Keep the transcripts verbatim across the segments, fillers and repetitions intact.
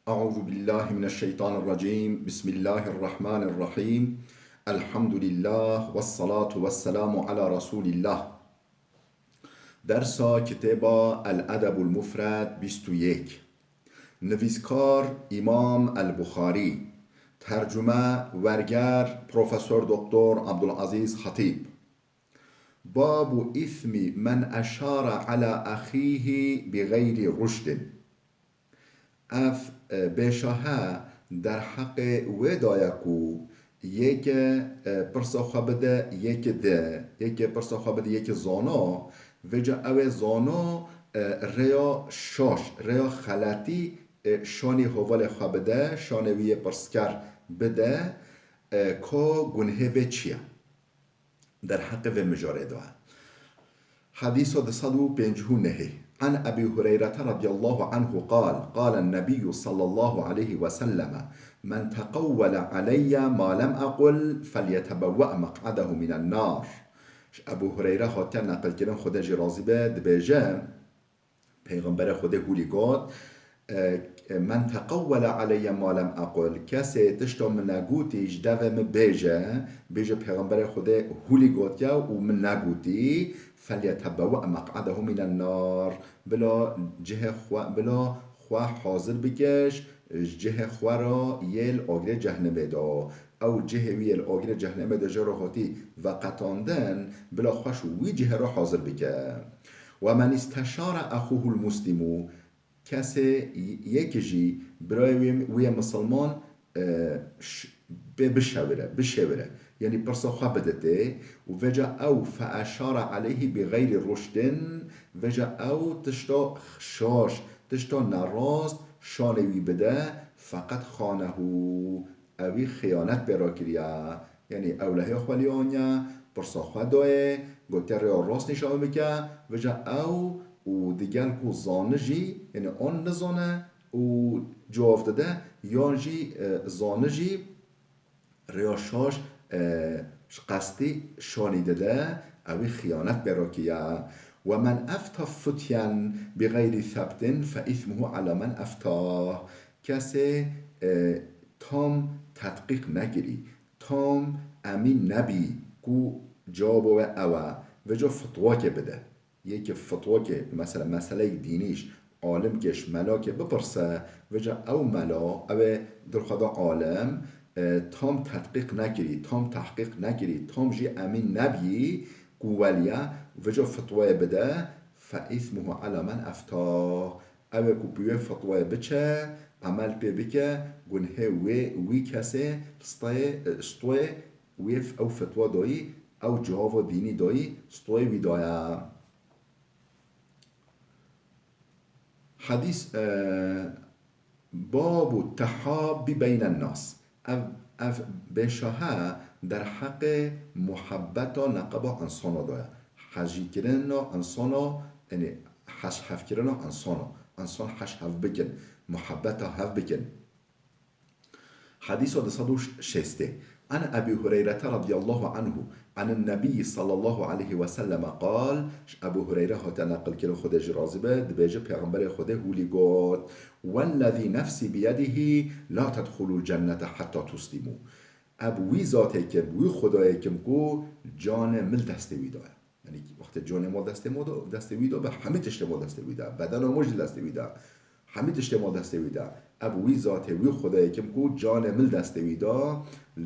أعوذ بالله من الشيطان الرجيم. بسم الله الرحمن الرحيم. الحمد لله والصلاة والسلام على رسول الله. Dersa kitêba El Edebul Mufred bîst û yek. Nivîskar Îmam El Buxarî. Tercume, werger, Profesor Doktor Abdulaziz Xatîb. Babu îsmi men eşara ala axîhi bi xeyrî ruşdin. Ev, e, bêşahe derheqê wê daye ku yeke, e, pirsa xwe bide yeke di, yeke pirsa xwe bide yeke zana, vêca ew ê zana, e, rêya şaş, rêya xeletî, e, şanî hevalê xwe bide, şanê wî yê pirsker bide, e, ka gunhê vê çi ye. Derheqê vê mijarê de ye. Hedîsa du sed û pêncî û nehê. An Ebî Hureyrete radiyallahu anhu qal, qalen Nebiyyû sallallahu aleyhi ve selleme, men teqewwele aleyye ma lem equl, felyetebewwe meq'adehu minen nar. Ji Ebû Hureyre hatiye neqilkirin, Xwedê jî razî be, dibêje, Peyxemberê Xwedê hûlî got, e, "Men teqewwele aleyye ma lem equl." Kesê tişta min negotî ji devê min bêje, bêje Peyxemberê Xwedê hûlî gotiye û min negotî, "Felyetebewwe meq'adehu minen nar." Bila cihê xwe, bila xwe hazir bike, ji cihê xwe re yê li agirê cehnimê de. Ew cihê wî yê li agirê cehnimê de jê re hatî veqetandin, bila xwe ji wî cihê re hazir bike. "Ve men isteşare exûhul muslimu", kesê yekî jî birayê wî, wî yê misilman, e, ş-, pê bişewire, bişêwire, yanî pirsa xwe biditê û vêca ew fe eşare aleyhî bi xeyrî ruşdin, vêca ew tişta şaş, tişta nerast şanê wî bide, feqet xanehu, ewî xiyanet pê re kiriye. Yanî ewlehiya xwe lê aniye, pirsa xwe dayê, gotiye rêya rast nîşan bike, vêca ew û digel ku zani jî, yanî an nizane û cewab dide, yan jî, e, zani jî rêya şaş, e, ji qestî şanî dide, ewî xiyanet pê re kiriye. "Ve men efta futyen bi xeyrî sebtin fe îsmuhu ala men eftah." Kesê, e, tam tedqîq nekirî, tam emîn nebî ku cewaba wê ew e, vêca fitwakê bide. Yekê fitwakê, mesela meseleyek dînî ji alimkê, ji melakê bipirse, vêca ew mela, ew ê di xwe de alim, e, tam tedqîq nekirî, tam tehqîq nekirî, tam jî emîn nebî ku welî ye, vêca fitwayê bide, fe îsmuhu ala men eftah. Ew ê ku bi wê fetwayê biçe, emel pê bike, gunhê wê, wî kesê stayê, stwayê wê f-, ew fetwa dayî, ew cihava dînî dayî, stwayê wî daye. Hadîs, e, babu tehabbi beynen nas. Ev, ev bêşahe derheqê muhebbeta neqeba insana de ye. Hejîkirina insana, yanî heşhevkirina insana. Insan heşhev bikin, muhebbeta hev bikin. Hadîsa du sed û şêstê. An Ebî Hureyrete radiyallahu anhu, anin Nebiyyi sallallahu aleyhi ve selleme qal, ji Ebû Hureyre hate neqilkirin, Xwedê jî razî be, dibêje, Pêxemberê Xwedê hûlî got, "Wellezî nefsî biyedihî la tedxulul cennete hetta tuslimû." Eb wî zatê kim, wî Xwedayê kim ku canê min li destê wî de ye. Yanî wextê canê me destê me de, destê wî de be, hemî tiştê me destê wî de, bedena me jî destê wî de. Hemî tiştê me destê wî de. Eb wî zatê, wî Xwedayê kim ku canê min destê wî de,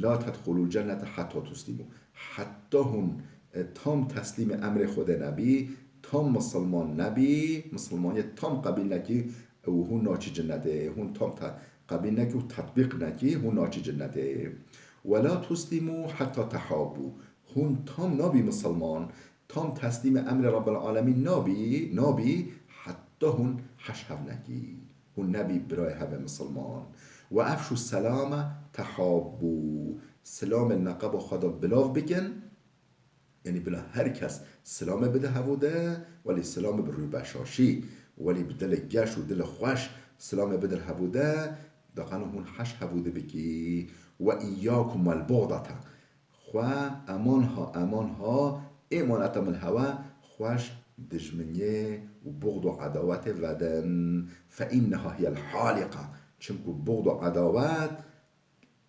la tedxulul cennete hetta tuslimû. Heta hûn, e, tam teslîmê emrê Xwedê nebî, tam misilman nebî, misilmaniyê tam qebîl nekî û hûn naçî cinnetê. Hûn tam te-, qebîl nekî û tetbîq nekî, hûn naçî cinnetê. Wela tuslimû hetta tehabû. Hûn tam nabî misilman, tam teslîmê emrê Rabbil Alemîn nabî, nabî, heta hûn heş hev nekî. Hûn nebî birayê hev ê misilman. Ve efşû selame tehabbû. Silamê li neqeba xwe de bilav bikin. Yanî bila her kes silamê bide hevû de, welî silamê bi rûybeşaşî, welî bi dilê geş û dilê xweş silamê bide hevû de, daqana hûn heş hevû de bikî. Ve îyyakum wel buxdete. Xwe eman ha, eman ha, êmaneta min hewe, xwe ji dijminiyê û buxd û edawetê vedin. Fe inneha hiyel haliqa. Çimku buxd û edawet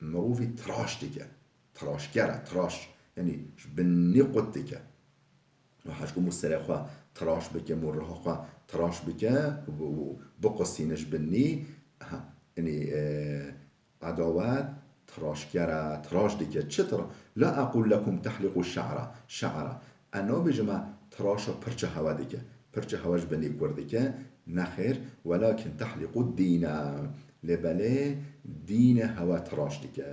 mirovî tiraş dike. Tiraşger e, tiraş. Yanî ji binî qut dike. Û heşku mû serê xwe tiraş bike, mû riha xwe tiraş bike û, û biqusîne ji binî. Ha, yanî, e, edawet tiraşger e, tiraş dike. Çi tira-, "La aqul lekum tahliqu şe'ra, şe'ra." Ez nabêjim me tiraşa pirça hewe dike. Pirça hewe ji binî kur dike. Nexêr, "Welakin tahliqu dîne." Lê belê dînê hewe tiraş dike.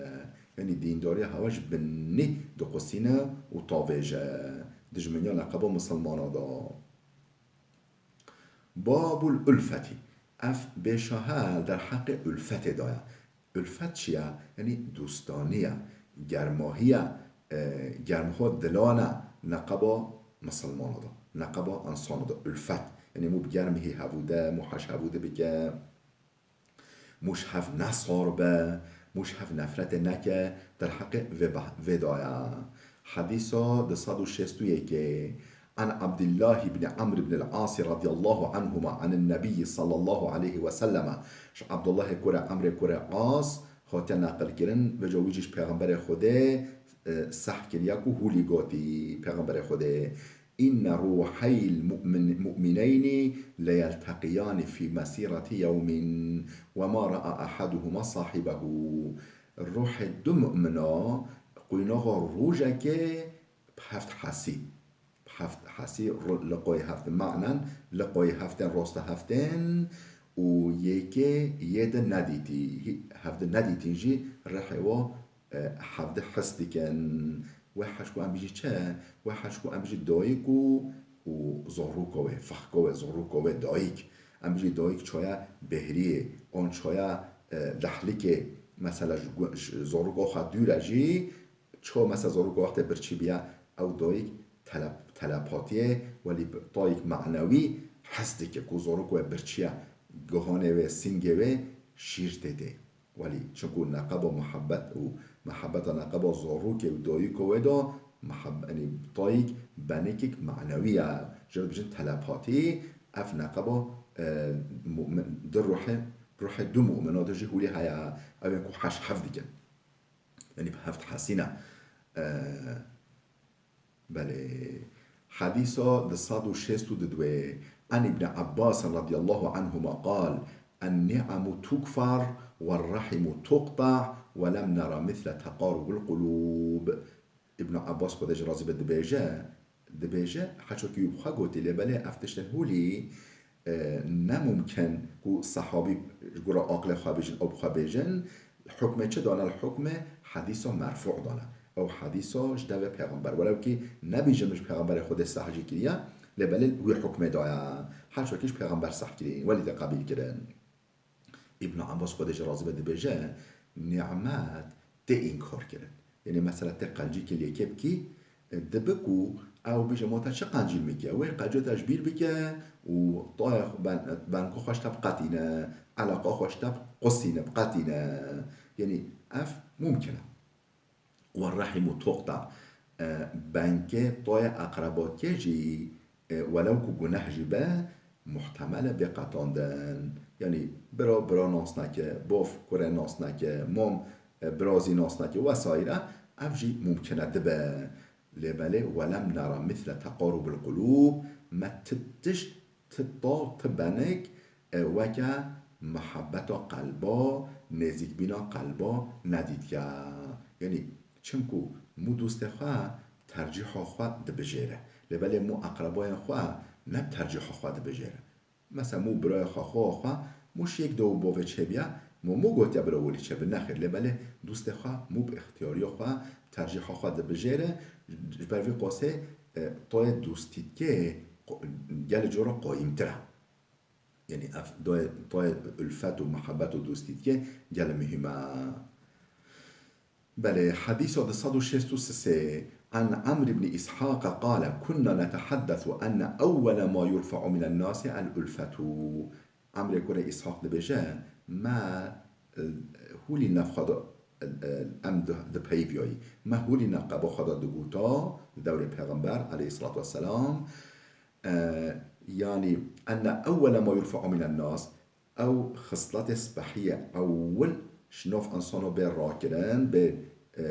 Yanî dîndariya hewe ji binî diqusîne û tavêje. Dijmeniya leqeba misilmana da. Babul ulfetî. Ev bêşa he derheqê ulfetê de ye. Ulfet çi ye? Yanî dostaniye, germahiye, e, germho dilane neqeba misilmana de, neqeba insana de. Ulfet. Yanî mû bi germihî hevû de, mû heş hevû de bike. Mû ji hev nesar be, mû ji hev nefretê neke, derheqê vê bah-, vê de ye. Hedîsa du sed û şêst û yekê. An Abdullah ibn Amr ibn al-As radiyallahu anhuma anin Nebiyyi sallallahu aleyhi ve selleme. Ji Abdullahê kurê Amrê kurê As hate neqil kirin, vêca wî jî ji Pêxemberê Xwedê, e, seh kiriya ku hûlî gotî, Pêxemberê Xwedê, "Inne ruheyl mu'min-, mu'mineyni leyelteqiyani fî mesîreti yewmin ve ma ra'a ahaduhuma sahibehu." Ruhê du mu'mina quynaxa rojekê bi heft hesî. Bi heft hesî ru-, li qoyê heft ma'nen, li qoyê heftên rosta heftên û yekê yê di nedîtî. Hî-, hevdi nedîtîn jî rihê wa e, hevdi his dikin. Wê heşku em bijî çi? Wê heşku em bijî dayik û, û zorûka wê, fehka wê, zorûka wê dayik. Em bijî dayik çaya behriyê, an çaya, e, dehlikê, mesela ji gu-, ji zorûka xwe dûr e jî, ço mesela zorûka wextê birçî biya, ew dayik tele-, telepatiyê, welî bi tayik manewî his dike ku zorûka wê birçî ye, gihanê wê, singê wê şîr tê tê. Welî, çimku neqeba muhebbet û muhebbeta neqeba zorûkê û dayika wê de muheb-, yanî tayîk benikik manewî ye. Ji re dibêjin telepatî, ev neqeba, e, mu'min, di ruhê, ruhê du mu'mina de jî hûlî heye. Ew ên ku heş hev dikin. Yanî bi heft hesî ne. E, Belê. Hedîsa du sed û şêst û du. An Ibn Abbas radiyallahu anhuma qal, "En-ni'amu tukfar ve rahimu tuqta ve lem nera misle teqarubil qulub." Ibn Abbas, Xwedê jî razî be, dibêje, dibêje, heço ki wî bi xwe gotî, lê belê ev tiştên hûlî, e, ne mumkin ku sehabî ji gora aqilê xwe bêjin, ew bi xwe bêjin, hukmê çi dane? Li hukmê hedîsa merfû dane. Ew hedîsa ji devê pêxember. Welew kî nebîjim ji pêxemberê Xwedê seh jî kiriye, lê belê wî hukmê daye. Her çekî ji pêxember seh kirî, welî tê qebîl kirin. Îbn Abbas, Xwedê jî razî be, dibêje, nîmet tê înkar kirin. Yanî mesela tê qencîkê li yekê bikî, e, dibe ku ew bêje, ma te çi qencîl min kir? Wê qencî te ji bîr bike û tayê xwe ben-, benka xwe ji te biqetîne, eleqa xwe ji te biqusîne, biqetîne. Yanî ev mumkin e. Ve rahîmu tuqta, e, benkê tayê eqrebatiyê jî, e, welew ku guneh jî be, muhtemel e bê qetandin. Yanî bira bira nas nake, bav kurê nas nake, mam, e, birazî nas nake wesaîre, ev jî mumkin e dibe. Lê belê, "Welem nera misle teqarubil qulûb", me ti tişt, ti tav, ti benik, e, weke mihebbeta qelba, nêzîkbîna qelba nedîtiye. Yanî, çimku mû dostê xwe tercîha xwe dibijêre. Lê belê mû eqrebayên xwe ne bi tercîha xwe dibijêre. Mesela mû birayê xwe, xweha xwe, mû şiyek do û bovê çêbiya, mû mû gotiya bira welî çêbi, nexêr. Lê belê dostê xwe mû bi îxtiyariya xwe, tercîha xwe dibijêre, ji ber vî qasê, e, tayê dostîtkê qo-, gelê cora qayîmtir e. Yanî ev tayê, tayê ulfet û muhebbet û dostîtkê gelê muhîm e. Belê, hedîsa du sed û şêst û sê. An Amr ibn Ishaq qale, "Kunna netehaddesu enne ewwele ma yurfa'u minen nasi el-ulfetu." Amrê kurê Ishaq dibêje, me, e, hûlî nav xwe de, e, e, em di, dipeyiviyayî. Me hûlî nav qeba xwe de digota, di dewrê Pêxember aleyhissalatu vesselam. E, yanî, enne ewwele ma yurfa'u minen nas, Ew xisletê spehî ye ewil ji nav insano bê rakirin, bê, e,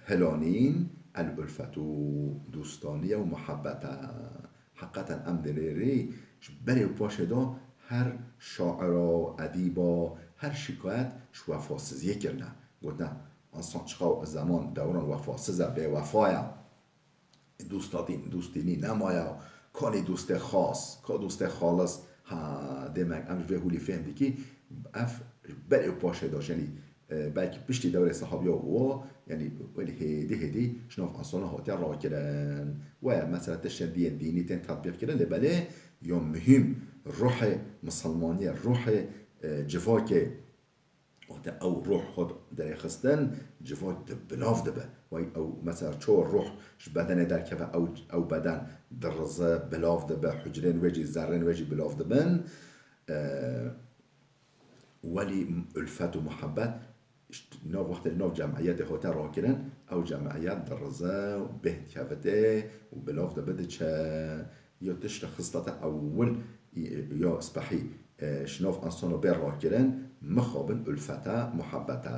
hilanîn, el-ulfetu, dostaniye û muhebbet e. Heqeten em di rê rê ji berê û paşê de her şaira, edîba, her şikayet ji wefasiziyê kirine. Gotine, insan çiqa zeman dewran wefasiz e, bêwefa ye. Dostatîn, dostînî nemaye. Kanî dostê xas, ka dostê xalis. Ha, demek em ji vê holî fêhm dikî, ev berê û paşê de, yanî, e, belkî piştî dewrê sehabiya û, yanî, welî hêdî hêdî ji nav insana hatiye rakirin. Waya mesela tiştên diyên dînî tên tetbîq kirin, lê belê ya muhîm ruhê misilmaniyê, ruhê, e, civakê, wextê ew ruh hat derêxistin, civak di bilav dibe. Way ew mesela çawa ruh ji bedenê derkeve, ew, ew beden dirize, bilav dibe, hucrên wê jî, zerrên wê jî bilav dibin. E, welî ulfet û muhebbet, nav wextê nav cemiyetê hate rakirin, ew cemiyet dirize û bêh dikevitê û bilav dibe diçe. Ya tişta xisleta ewil ya spehî, e, ji nav insana bê rakirin, mixabin ulfet e, muhebbet e.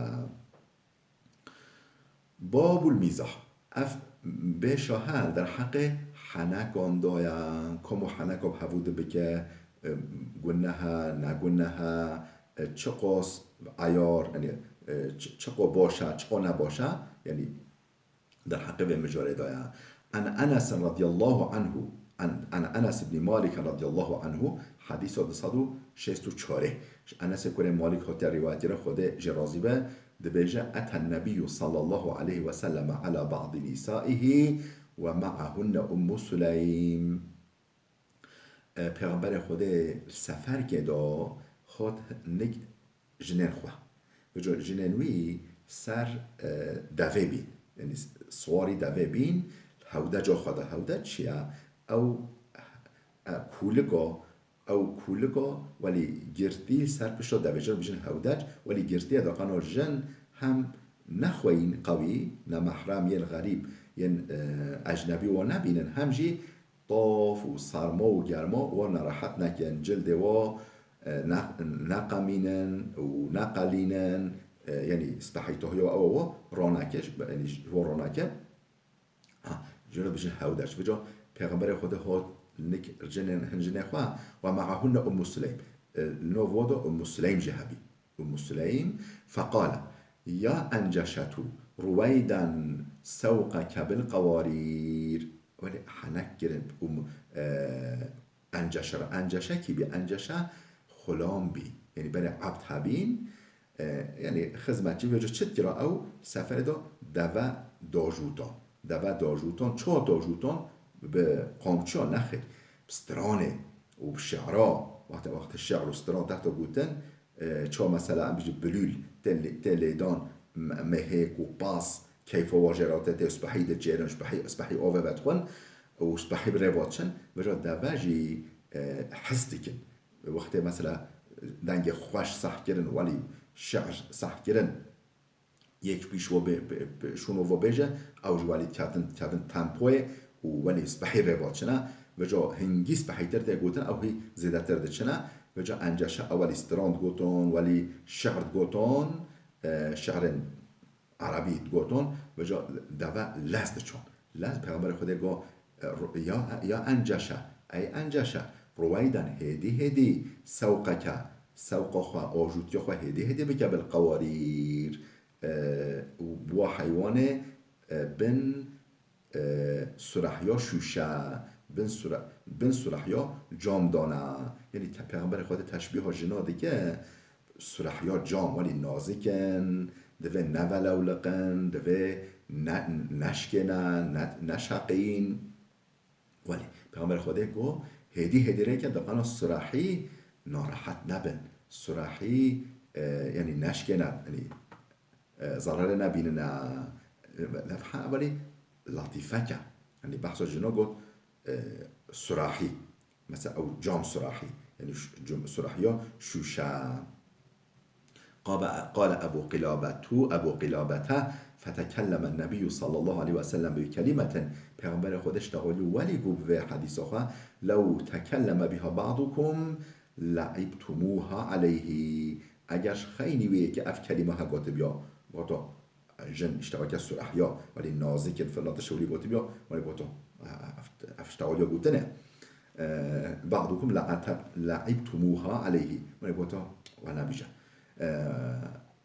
Babul mîzah. Ev bêşa he derheqê henekan de ye. Kom û heneka bi hevû dibike, e, guneh e, ne guneh e, e, çiqas eyar, yanî, e, çi-, çiqo baş e, çiqo ne baş e, yanî derheqê vê mijarê de ye. An Enes radiyallahu anhu, an, an Enes ibn Malik radiyallahu anhu, hedîsa du sed û şêst û çar. Ji Enesê kurê Malik hatiye rîwayet kirin, Xwedê jê razî be, dibêje, Eten Nebiyyu sallallahu aleyhi ve sellem ala ba'di nisaihi ve ma'ahunne Ummu Süleym. E, Pêxemberê Xwedê li seferkê de hat nik jinên xwe. Vêca jinên wî ser, e, devê bîn. Yanî siwarî devê bîn, hewdeca xwe de, hewdeç çi ye? Ew, e, kûlika, ew kûlika welî girtî ser pişta devê, jê dibêjin hewdeç, welî girtiye de qano jin hem nexweyîn qewî, nemehrem yên xerîb, yên, e, ecnebî wan nebînin, hem jî taf û serma û germa wan nerehet nekin, cildê wan, e, ne-, neqemînin û neqelînin, e, yanî spehîtahiya ew wan raneke, yanî ji wan raneke. Ha, jê re bijin hewdeç. Vêca Pêxemberê Xwedê hat nik jinên, hin jinê xwe, ve me'ahunne Ummu Süleym. E, li nav wan de Ummu Süleym jî hebî. Ummu Süleym, feqale, ya Enceşetu, ruweyden sewqeke bil qewarîr. Welî henek kirin, um, e, Enceşe re. Enceşe kî bî? Enceşe xulam bî. Yanî berê ebd hebîn, e, yanî xizmetçî, vêca çi dikira ew? Seferê de deve dajûtan. Deve dajûtan, çawa dajûtan? Bi qamçiya nexêr, bi stranê û bi şi'ra. Wextê, wextê şi'r û stran tehta gotin, e, çawa mesela em bijî bilûl tê lê-, tê lêdan, me-, mehêk û pas, keyfa wan jê re tê, tê spehî diçêrin, spehî, spehî avê vedixwin û spehî bi rê ve diçin, vêca deve jî, e, his dikin. Wextê mesela dengê xweş seh kirin, welî şi'r seh kirin, yek pîş wan bê, bê, bê, şûno wan bêje, ew ji welî ketin, ketin tempoyê û welî spehî rê ve diçine. Vêca hingî spehîtir tê gotin, ew hî zêdetir diçine. Vêca Enceşe ew welî stran digoton, welî şi'r digoton, e, şi'rên erebî digoton, vêca deve lez diçon. Lez, Pêxemberê Xwedê got, e, ru-, ya, ya Enceşe, ey Enceşe, ruweyden hêdî hêdî sewqeke, sewqa xwe, ajûtiya xwe hêdî hêdî bike bil qewarîr. E, û bi wa heywanê, e, bin, e, surahya şûşe, bin sura-, bin surahya cam dana. Yanî te-, Pêxemberê Xwedê teşbîha jina dike, surahya cam, welî nazik in, divê nevelewliqin, divê ne-, neşkêne, ne-, neşeqîn. Welî Pêxemberê Xwedê got, hêdî hêdî rêke diqana surahî narehet nebin. Surahî, e, yanî neşkêne, yanî, e, zererê nebînine. E, levha welî latîfeke. Yanî behsa jina got, e, surahî. Mesela ew cam surahî. Yanî ş-, cum-, surahiya şûşe. Qabe-, qale Ebu Qilabetu, Ebu Qilabete, fetekelleme Nebiyyû sallallahu aleyhi ve sellem bi kelimetin. Pêxemberê Xwedê ji te holî welî got bi vê hedîsa xwe, lew tekelleme biha ba'dukum لعبتموها عليه. Eger ji xeynî wê yekê ev kelîme ha gotibiya, goto, jin, işte weke surehya, welî nazik in, filan tişt wî gotibiya, welî goto, ev, ev tişta waliya gotine. E, بعضكم لعت-، لعبتموها عليه. Min ê goto, we nebije. E,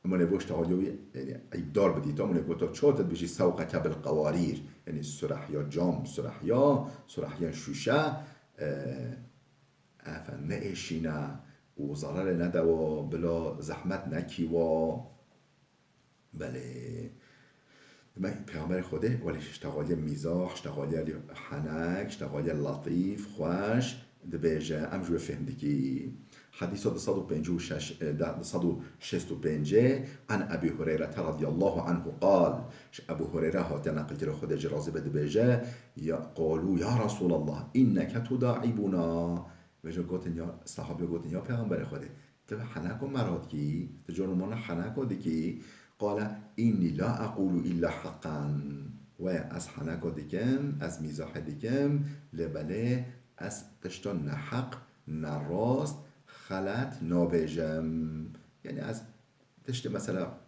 min ê bo ştewaliyo wî, yani, eyibdar bidîta, min ê goto, ço tu dibêjî سوقك بالقوارير. Yani, surahya cam, surahya, surahya şûşe, e, efe neêşîne û zererê nede wa, bila zehmet nekî wa. Belê. Demek Pêxemberê Xwedê welî ştexaliye mîzax, ştexaliye henek, ştexaliye letîf, xweş dibêje. Em ji wê fêhm dikî. Hedîsa du sed û pêncî û şeş, e, de-, du sed û şêst û pêncê, عن أبي هريرة رضي الله عنه قال. Ji Ebû Hureyre hatiye neqilkirî, Xwedê jê razî be, dibêje, ya, قالوا يا رسول الله إنك تداعبنا. Vêca gotin ya, sahabiya gotin, ya Pêxemberê Xwedê, tu bi heneko me re dikî, tu cor û mona heneko dikî. قال إني لا أقول إلا حقا. Waya, ez heneko dikim, ez mîzahê dikim, lê belê ez tişta neheq, nerast, xelet nabêjim. Yani ez tiştê mesela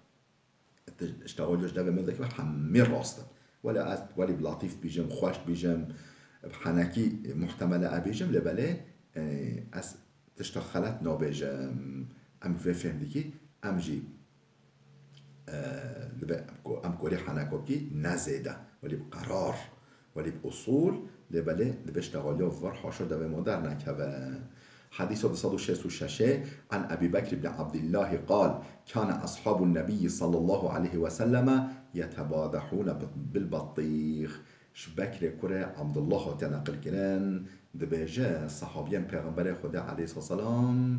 Ti-, ji tewalya ji devê me dikeve hemî rast in. Wele ez, welî bi latîf bîjim, xweş bîjim, bi henekî muhtemele e bîjim, lê belê, e, ez tişta xelet nabêjim. Em vê fêhm dikî, em jî, e, dibe, em ko-, em korî heneko bikî ne zêde, welî bi qerar. Welî bi usûl, lê belê dibe ji tewaliya vir haşa devê me dernekeve. Hedîsa du sed û şêst û şeş, عن أبي بكر بن عبد الله قال كان أصحاب النبي صلى الله عليه وسلم يتبادحون بالبطيخ. Ji Bekrê kurê Abdullah hatiye neqilkirin, dibêje, sahabiyên Pêxemberê Xwedê aleyhisselam,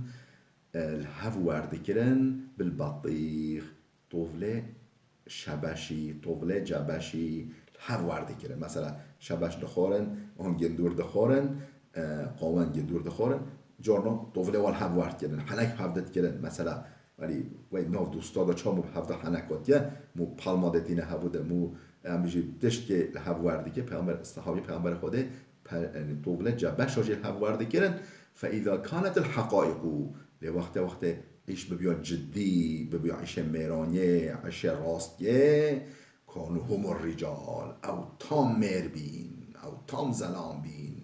e, li hev werdikirin بالبطيخ. Tovlê şebeşî, tovlê cebeşî li hev werdikirin. Mesela, şebeş dixorin, hon gindûr dixorin, e, qawin gindûr dixorin. Carna tovlê wan hev werdikirin, henek hev dikirin. Mesela, welî, wey nav dosta da çawa bi hevde henek hatiye, mû palma de tîne hevu de, mû em jî tiştkê li hev werdike, Peyxember, sahabî Peyxemberê Xwedê pe-, yani, tovle cebeşa jî hev werdikirin. فإذا كانت الحقائق, lê wextê, wextê îş bibiya cidî, bibiya îşê mêraniyê, îşê rastiyê, كانوا هم الرجال, ew tam mêr bîn, ew tam zelam bîn,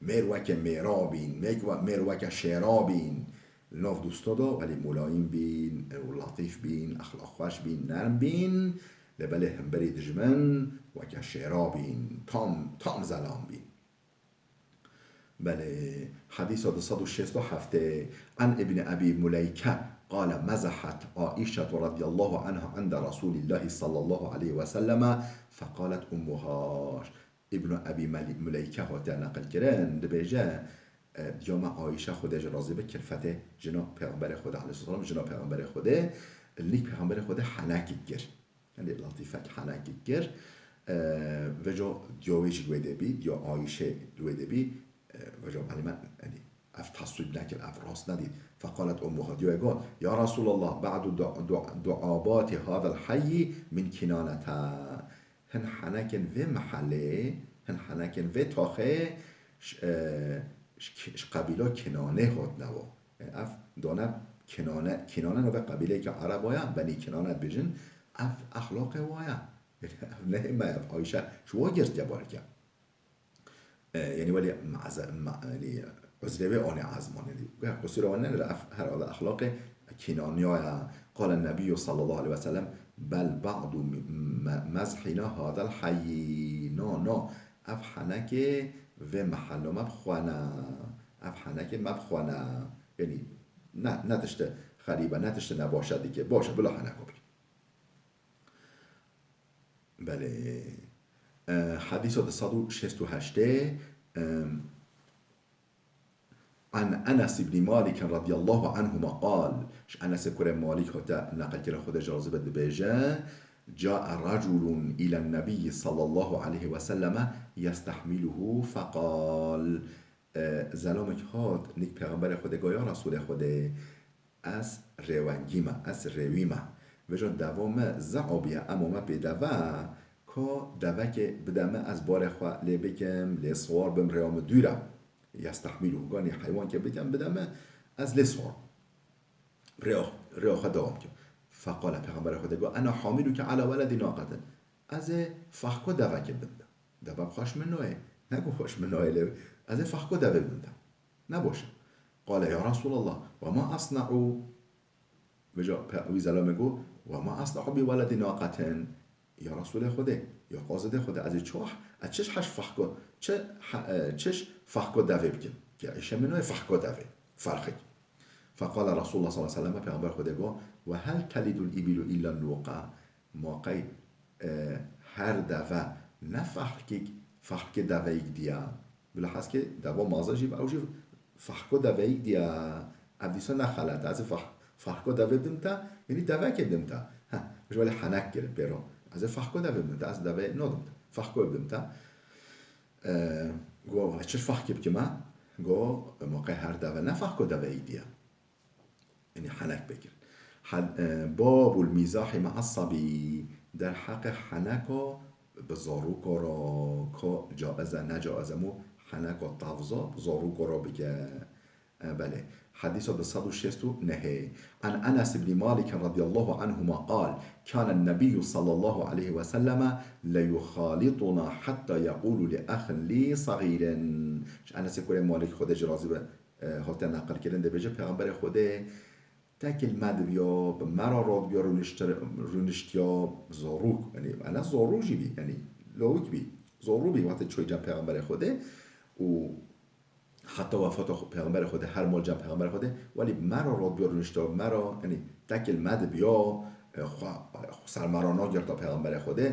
mêr weke mêra bîn, mêr we-, mêr weke şêra bîn. Li nav dosta da welî mulayîm bîn, ew latîf bîn, exlaq xweş bîn, nerm bîn, lê belê hemberî dijmin weke şêra bîn, tam, tam zelam bîn. Belê, hedîsa du sed û şêst û heft, عن ابن أبي مليكة قال مزحت عائشة رضي الله عنها عند رسول الله صلى الله عليه وسلم فقالت أمها. Îbn Ebî Mel-, Muleyke hatiye neqilkirin, dibêje, e, diya me Ayşe, Xwedê ji razî be, kilfetê jina Pêxemberê Xwedê aleyhisselam, jina Pêxemberê Xwedê, li nîk Pêxemberê Xwedê henekik kir. Yanî latîfek henekik kir. E, veco diya wê jî li wê de bî, diya Ayşe li wê de bî, e, veco belê me, yanî ev taswîb nekir, ev rast nedît. فقالت أمها, diya wê got, يا رسول الله، بعض دع-، دع-، دعابات هذا الحي من كنانة. Hin henekên vê mehelê, hin henekên vê taxê ji, e, ji ki-, ji qebîla Kinanê hatine wa. E, ev dane Kinane, Kinane navê qebîleyeke Ereba ye, Benî Kinane dibêjin. Ev exlaqê wa ye. Ev nehê me ye, ev Ayşe ji wa girtiye balkê. E, yanî welî me'ze-, me-, yanî uzrê wê anê ezman, yanî qusûra wan nene, ev herhalde exlaqê Kînaniya ye. قال النبي صلى الله عليه وسلم بل بعض م-، م-، مزحنا هذا الحي. No, no. Ev henekê vê mehelo me bi xwe ne. Ev henekê me bi xwe ne. Yanî ne, ne tiştê xerîbe, ne tiştê nebaşe dike. Baş e, bila heneko bike. Belê. E, hedîsa du sed û şêst û heştê, e, عن أنس بن مالك رضي الله عنهما قال, ji Enesê kurê Malîk hate neqilkirin, Xwedê jê razî be, dibêje, جاء رجل إلى النبي صلى الله عليه وسلم يستحمله فقال, E, zelamek hat, nîk Pêxemberê Xwedê got, ya Resûlê Xwedê, ez rêwengî me, ez rêwî me. Vêca deva me zehf bîye, ema me pê deve, ka devekê bide me, ez barê xwe lê bikim, lê siwar bim, rêya min dûr e. Yestehmîlû, ganî heywankê bikim, bide me, Ez lê sor. Rêya, rêya xwe dewam kim. Feqale, Pêxemberê Xwedê got, "Ena hamiluke ala weledî naqetin." Ez ê fehko devekê bim te. Deve bi xwe ji min nayê. Negot xwe ji min nayê lê. Ez ê fehko devê bim te. Ne baş e. Qale, "Ya Resûlallah, we ma esne'u?" Vêca pe-, wî zelamê got, "We ma esne'u bi weledî naqetin?" Ya Resûlê Xwedê, ya qazidê Xwedê, ez ê çi wah-, ez çi heş fehko, çi he-, e, çi fehko devê bikim? Ke îşe min wê fehko devê, ferqik. Feqale Resulullah sallallahu aleyhi ve sellem, Pêxember Xwedê got, "Ve hel telidul ibilu illa nuqa?" Ma qey, e, her deve ne fehkik, fehkê deveyik diya? Bila heskê deva maze jî, ew jî fehko deveyik diya. Ev dîsa ne xelet e. Ez ê feh-, fehko devê bim te, yanî devekê bim te. Heh, ji welê henek kir pêro. Ez ê fehko devê bim te, ez devê nadim te. Fehko bim te. E, go, "Wele çi fehkê bikime?" Go, "Ma qey her deve ne fehko deveyik diya?" Yanî henek pê kirin. He-, e, babul mîzahî me'as sabî, derheqê heneka bi zarûka re, ka caiz e, ne caiz e, mo heneka tavza bi zarûka re bike. E, belê. Hedîsa du sed û şêst û nehê. An Enes ibn Malik radiyallahu anhuma qal, "Kana nebiyyü sallallahu aleyhi ve selleme le yuxalituna hatta yekulu li ahin li sagirin." Ji Enesê kurê Malik, Xwedê jî razî be, e, hate neqilkirin, dibêje, Pêxemberê Xwedê tekil me dibiya, bi me re radibiya, rûniştir-, rûniştiya zarok. Yanî, ene zarok jî bî, yanî, lawik bî. Zarok bî, wextê çûyî cem Pêxemberê Xwedê û heta wefata xwe, Pêxemberê Xwedê, her mal cem Pêxemberê Xwedê, welî bi me re radibiya, rûniştiya, bi me re, yanî, tekil me dibiya, e, xwe, xwe ser me re nagirta Pêxemberê Xwedê,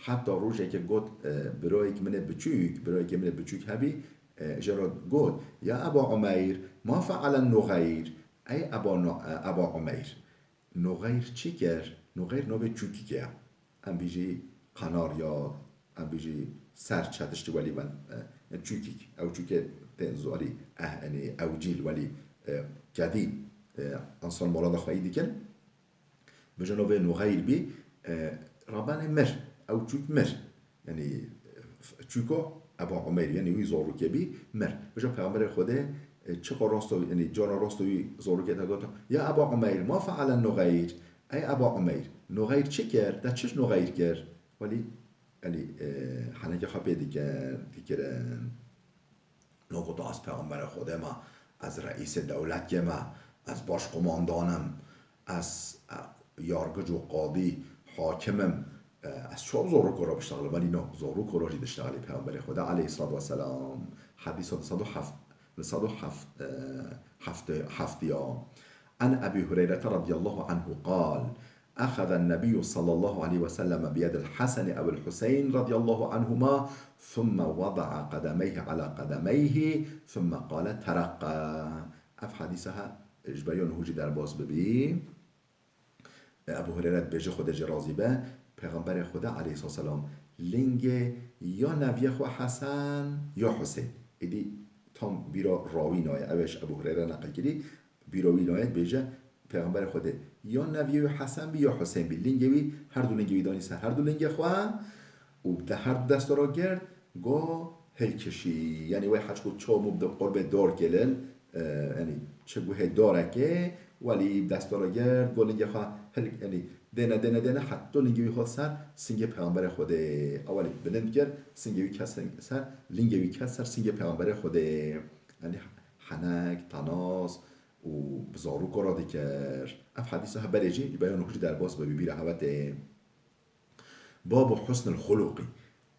heta rojekê got, e, birayek min ê biçûk, birayekê min ê biçûk hebî, e, jê re got, "Ya Eba Umeyr, ma fe'alen Nuxeyr?" Ey Eba Nu-, e, Eba Umeyr, Nuxeyr çi kir? Nuxeyr navê çûkikê ye. Em bêjî qenar ya, em bêjî serç, tiştî welî ben, e, çûkik. Ew çûkê tên zarî, eh, yanî ewcîl welî, e, kedî, e, ensan mala de xweyî dikin. Bêje navê Nuxeyr bî, e, rabenê mir. Ew çûk mir. Yanî, e, çûko Eba Umeyr, yanî wî zarokê bî, mir. Bêje Pêxemberê Xwedê, e, çiqa rasta wî, yanî cana rasta wî zarokê te got, "Ya Eba Umeyr, ma fe'alen Nuxeyr?" Ey Eba Umeyr, Nuxeyr çi kir? Te çi ji Nuxeyr kir? Welî, yanî, e, henekê xwe pê dikin, dikirin. Nagot ez Pêxemberê Xwedê me, ez reîsê dewletê me, ez başqumandan im, ez, e, yargic û qadî, hakim im, e, ez çawa zarokê re biştexilim? Belî na, zarokê re jî diştexilî Pêxemberê Xwedê aleyhisselatu vesselam. Hedîsa du sed û heft, du sed û heft, e, heft, heft ya. An Ebî Hureyrete radiyallahu anhu qal, أخذ النبي صلى الله عليه وسلم بيد الحسن أو الحسين رضي الله عنهما ثم وضع قدميه على قدميه ثم قال: "ترقى." Ev hedîsa he ji ber ya nuhû jî derbas bibî. Ebu Hureyre dibêje, Xwedê jê razî be, Pêxemberê Xwedê aleyhisselam lingê ya neviyê xwe Hesen ya Husên. Êdî tam bîra rawî nayê. Ew ê ji Ebu Hureyre neqil kirî. Bîra wî nayê, dibêje, Pêxemberê Xwedê ya neviyê wî Hesen bî ya Husên bî. Lingê wî, her du lingê wî danî ser her du lingê xwe û de her du desta ra girt, go hilkişî. Yanî wê heçku çawa mû bi qurbê dor kelin, e, yanî çi guhê dorekê, welî bi desta ra girt, go lingê xwe hil-, yanî dêne, dêne, dêne, heta lingê wî hat ser singê Pêxemberê Xwedê. Ewelî bilind kir, singê wî ket ser, lingê wî ket ser singê Pêxemberê Xwedê. Yanî henek, tenas, û bi zarokê re dikir. Ev hedîsa he berê jî ji ber ya nuhû jî derbas be, bi bîra hewe tê. Babu husnil xuluqî.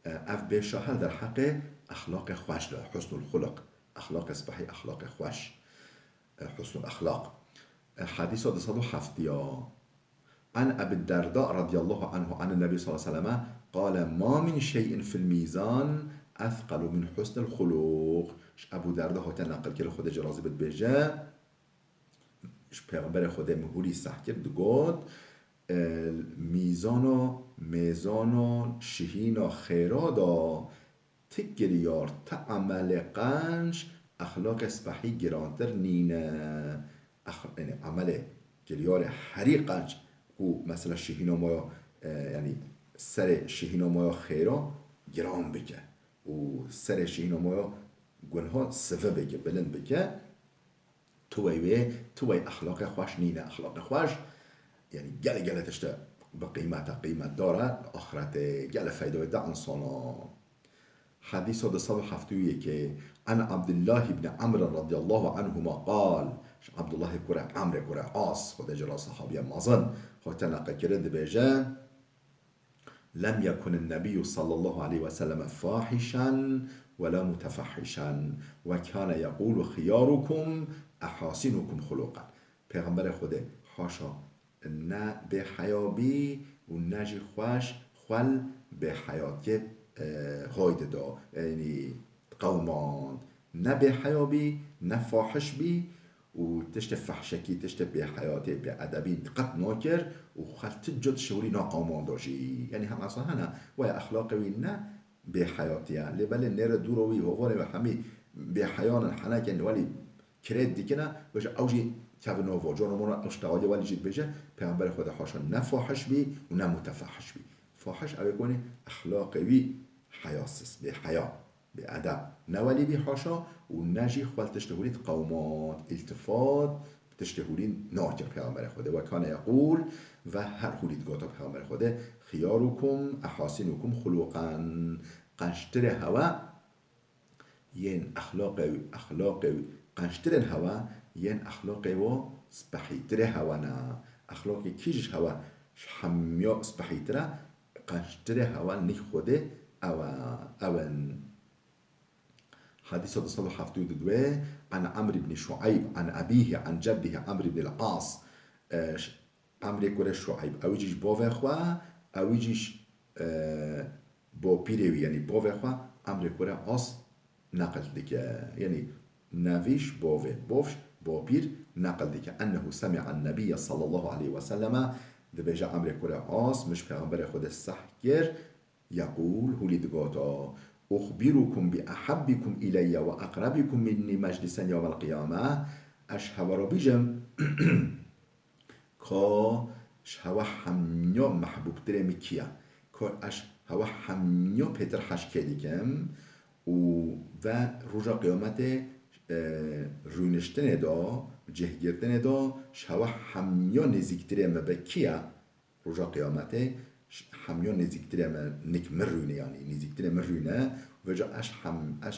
Ev bêşa hel derheqê exlaqê xweş de. Husnul xuluq. Exlaqê spehî, exlaqê xweş. Husnul exlaq. Hedîsa du sed û heft ya. عن أبي الدرداء رضي الله عنه عن النبي صلى الله عليه وسلم قال: "ما من شيء في الميزان أثقل من حسن الخلق." Ji Ebû Derda hate neqil kirin, Xwedê jê razî be, dibêje, ji Pêxemberê Xwedê mihûrî seh kir, digot, e, mîzana, mêzana şihîna xêra da, ti kiryar, ti emelê qenc, exlaqê spehî girantir nîne. Ex-, yanî emelê, kiryarê herî qenc ku mesela şihîna ma ya, e, yanî serê şihîna ma ya xêra giran bike û serê şihîna ma ya gunha sivi bike, bilind bike. Tuwey wê, tuwey exlaqê xweş nîne. Exlaqê xweş, yanî gelek gelek tişte bi qîmet e, qîmetdar e, axretê gelek feyda wê de insana. Hedîsa du sed û heftê û yekê, an Abdullah ibn Amr radiyallahu anhuma qal, ji Abdullahê kurê Amrê kurê As, Xwedê ji re sahabiya mezin, hate neqilkirin, dibêje, لم يكن النبي صلى الله عليه وسلم فاحشا ولا متفحشا وكان يقول خياركم أحاسنكم خلقا. Pêxemberê Xwedê haşa ne bêheya bî û ne jî xweş xwel bêheyatiyê, e, hay dida, yanî diqewimand. Ne bêheya bî, ne fahiş bî û tiştê fehşekî, tiştê bêheyatê, bêedebî qet nakir û xwel ti cot şewirî naqewimanda jî. Yanî hema sa hene, waya exlaqê wî ne bêheyatî ye. Lê belê nêre dûra wî, hovarê wî hemî bêheyan in, henekên welî kirêt dikine, bêje ew jî kevin nava. Cana mona ew ştexalî welî jî dibêje, Pêxemberê Xwedê haşa ne fahiş bî û ne mutefehiş bî. Fahiş ew ê ku exlaqê wî heyasiz, bêheya, bêedeb. Ne welî bî haşa û ne jî xwel tiştê hûrî diqewimand, îltifat bi tiştê hûrî nakir Pêxemberê Xwedê. Ve kane yeqûl, ve her hûrî digota Pêxemberê Xwedê, Xiyarukum ehasinukum xuluqan. Qençtirê hewe yên exlaqê wî, exlaqê wî, qençtirên hewe yên exlaqê wa spehîtirê hewe ne. Exlaqê kî ji hewe ji hemiya spehîtir e, qençtirê hewe nîk Xwedê ew e, ew in. Hadîsa du sed û heftê û du, an Amr ibn Şuayb, an ebîhi, an ceddîhi Amr ibn al-As. E, ş-, Amrê kurê Şuayb, ew jî ji bavê xwe, ew jî ji, e, bapîrê wî, yanî bavê xwe, Amrê kurê As neqil dike. Yanî nevî ji bavê, bav ji bapîr neqil dike. Ennehu semi'an nebiyye sallallahu aleyhi ve selleme, dibêje Amrê kurê As, min ji Pêxemberê Xwedê seh kir, yeqûl, hûlî digota, Uxbirukum bi ehebbikum ileyye ve eqrebikum minnî meclisen yewmel qiyame, ez ji hewe re bîjim, ka ji hewe hemiya mehbûbtirê min kî ye? Ka ez ji hewe hemiya pêtir hez kê dikim û ve roja qiyametê, e, rûniştinê de, cihgirtinê de ji hewe hemiya nêzîktirê min be kî ye? Roja qiyametê ji hemiya nêzîktirê min, nik min rûne, yanî nêzîktirê min rûne, vêca ez hem, ez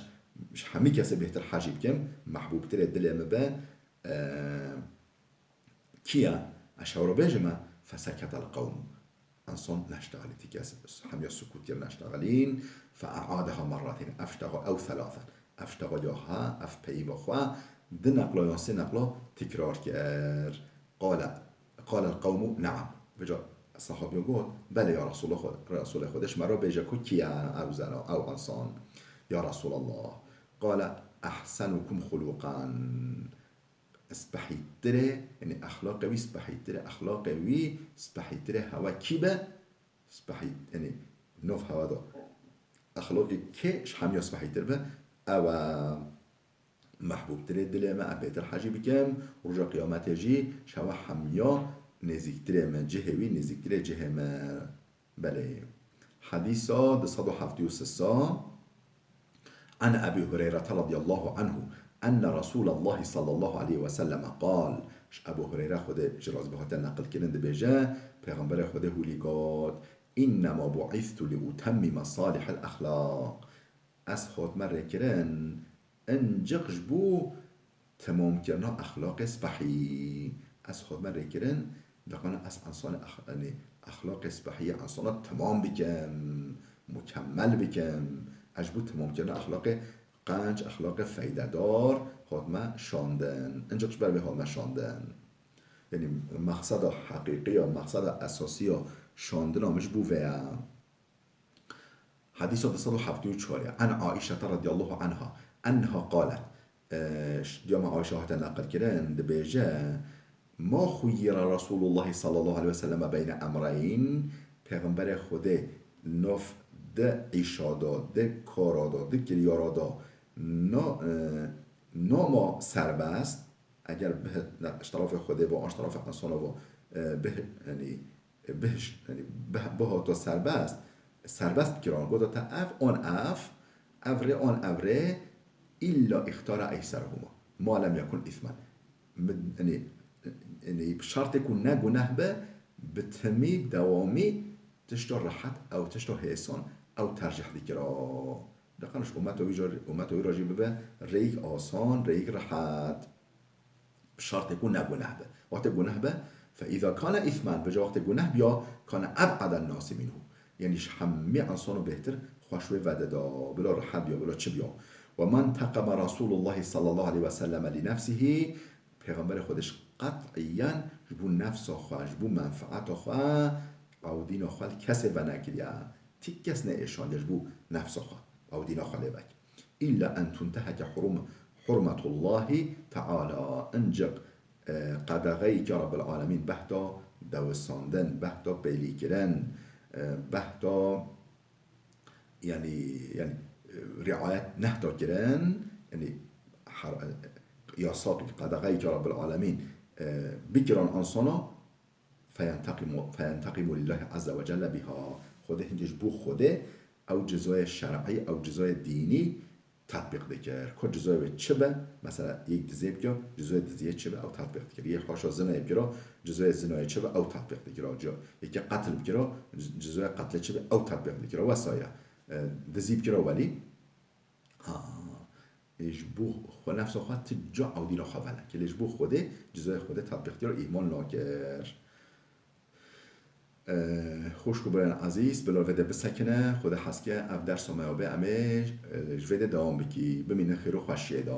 ji hemî kesê bêhtir hezî bikim, mehbûbtirê dilê min be, e, kî ye? Ez ji hew re bêjime, feseketel qewm. Ensan neştexilî, ti kes hemiya sukût kir, neştexilîn, fe e'adeha merratîn, ev ştexal, ew thelâthen, ev ştexal ya ha, ev peyva xwe, di neqla yan sê neqla tikrar kir. Qale, qalel qewmu, ne'am. Vêca sahabiya got, belê ya Resûla Xwe-, Resûlê Xwedê, ji me re bêje ku kî ye ew zena, ew ensan, ya Resûlallah. Qale, ehsenukum xuluqan. Spehîtirê, yanî exlaqê wî spehîtirê, exlaqê wî spehîtirê hewe kî be? Spehî-, yanî nov hewe de. Exlaqê kê ji hemiya spehîtir be? Ew e. Mehbûbtirê dilê me, em bêtir hecî bikim, roja qiyametê jî ji hewe hemiya nêzîktirê me, cihê wî nêzîktirê cihê me. Belê. Hedîsa du sed û heftê û sê. An Ebî Hureyrete radiyallahu anhu enne Resûlallahi sallallahu aleyhi ve selleme qal. Ji Ebû Hureyre, Xwedê ji razî be, hate neqilkirin, dibêje, Pêxemberê Xwedê hûlî got, Innema bu'istu li utemmime salihel exlaq. Ez hatime rêkirin, inciq ji bo temamkirina exlaqê spehî. Ez hatime rêkirin, diqana ez ensana ex-, yanî exlaqê spehî yê ensana temam bikim, mukemmel bikim. Ez ji bo temamkirina exlaqê qenc, exlaqê feydedar hatime şandin. Inciq ji ber vê hatime şandin. Yanî mexseda heqîqî ya, mexseda esasî ya şandina min ji bo vê ye. Hedîsa du sed û heftê û çar, an Aîşete radiyallahu anha, enha qalet, e, ş-, diya me Aîşe hate neqilkirin, dibêje, Ma xuyyira Resûlullahi sallallahu aleyhi ve selleme beyne emreyn, Pêxemberê Xwedê nav di îşa de, di kara de, di kiryara de, na-, e, nama serbest, eger bih-, ne, ji terefê Xwedê bo, an ji terefê insana bo, e, bih-, yanî, e, bihiş-, yanî, bih-, bihato serbest, serbest kiran, goto te ev, an ev, ev rê, an ev rê, illa ixtara eyserehuma, ma lem yekun ismen. Bi, yanî, yanî bi şertê ku ne guneh be, bi timî, bi dewamî tişto rehet ew tişto hêsan ew tercîh dikira. Deqan ji ummeta wî jî, ummeta wî re jî bibe rêyek asan, rêyek rehet. Bi şertê ku ne guneh be. Wextê guneh be, fe îza kane îsmen, vêca wextê guneh biya, kane eb'eden nasi minhu. Yanî ji hemî însan û bêhtir xwe ji wê vedida, bila rehet biya, bila çi biya. Ve menteqeme Resûlullahî sallallahu aleyhi ve selleme li nefsihî, Pêxemberê Xwedê ji qet'iyen ji bo nefsa xwe, ji bo menfeeta xwe, ewdîna xwe li kesê venekiriye. Ti kes neêşandiye ji bo nefsa xwe, ewdîna xwe lê vek. Îlla en tunteheke hurum-, hurmetullahî teala. Inciq, e, qedexeyeke Rabbil Alemîn, behta dewisandin, behta pêlîkirin, e, behta, yanî, yanî, e, riayet nehta kirin, yanî, har-, e, yasak, qedexeyeke Rabbil Alemîn, e, bikiran ansana, feyenteqimu, feyenteqimu lillahi azze ve celle biha. Xwedê hindê ji bo Xwedê ew cezayê şer'î, ew cezayê dînî tetbîq dikir. Ku cezayê wê çi be? Mesela yek dizê bikira, cezayê diziyê çi be? Ew tetbîq dikir. Yek haşa zinayê bikira, cezayê zinayê çi be? Ew tetbîq dikira. Ca-, yekê qetl bikira, c-, cezayê qetlê çi be? Ew tetbîq dikira. Wesaire. E, dizî bikira welî, ha, e, ji bo xwe nefsa xwe ti ca ewdîna xwe vene. Lê ji bo Xwedê, cezayê Xwedê tetbîq dikir, îhmal nakir. E, xwişk û birayên ezîz, bila vê de bisekine, Xwedê hez ke ev dersa me ya bê, em ê, e, ji vê de dewam bikî. Bimînin xêr û xweşiyê de.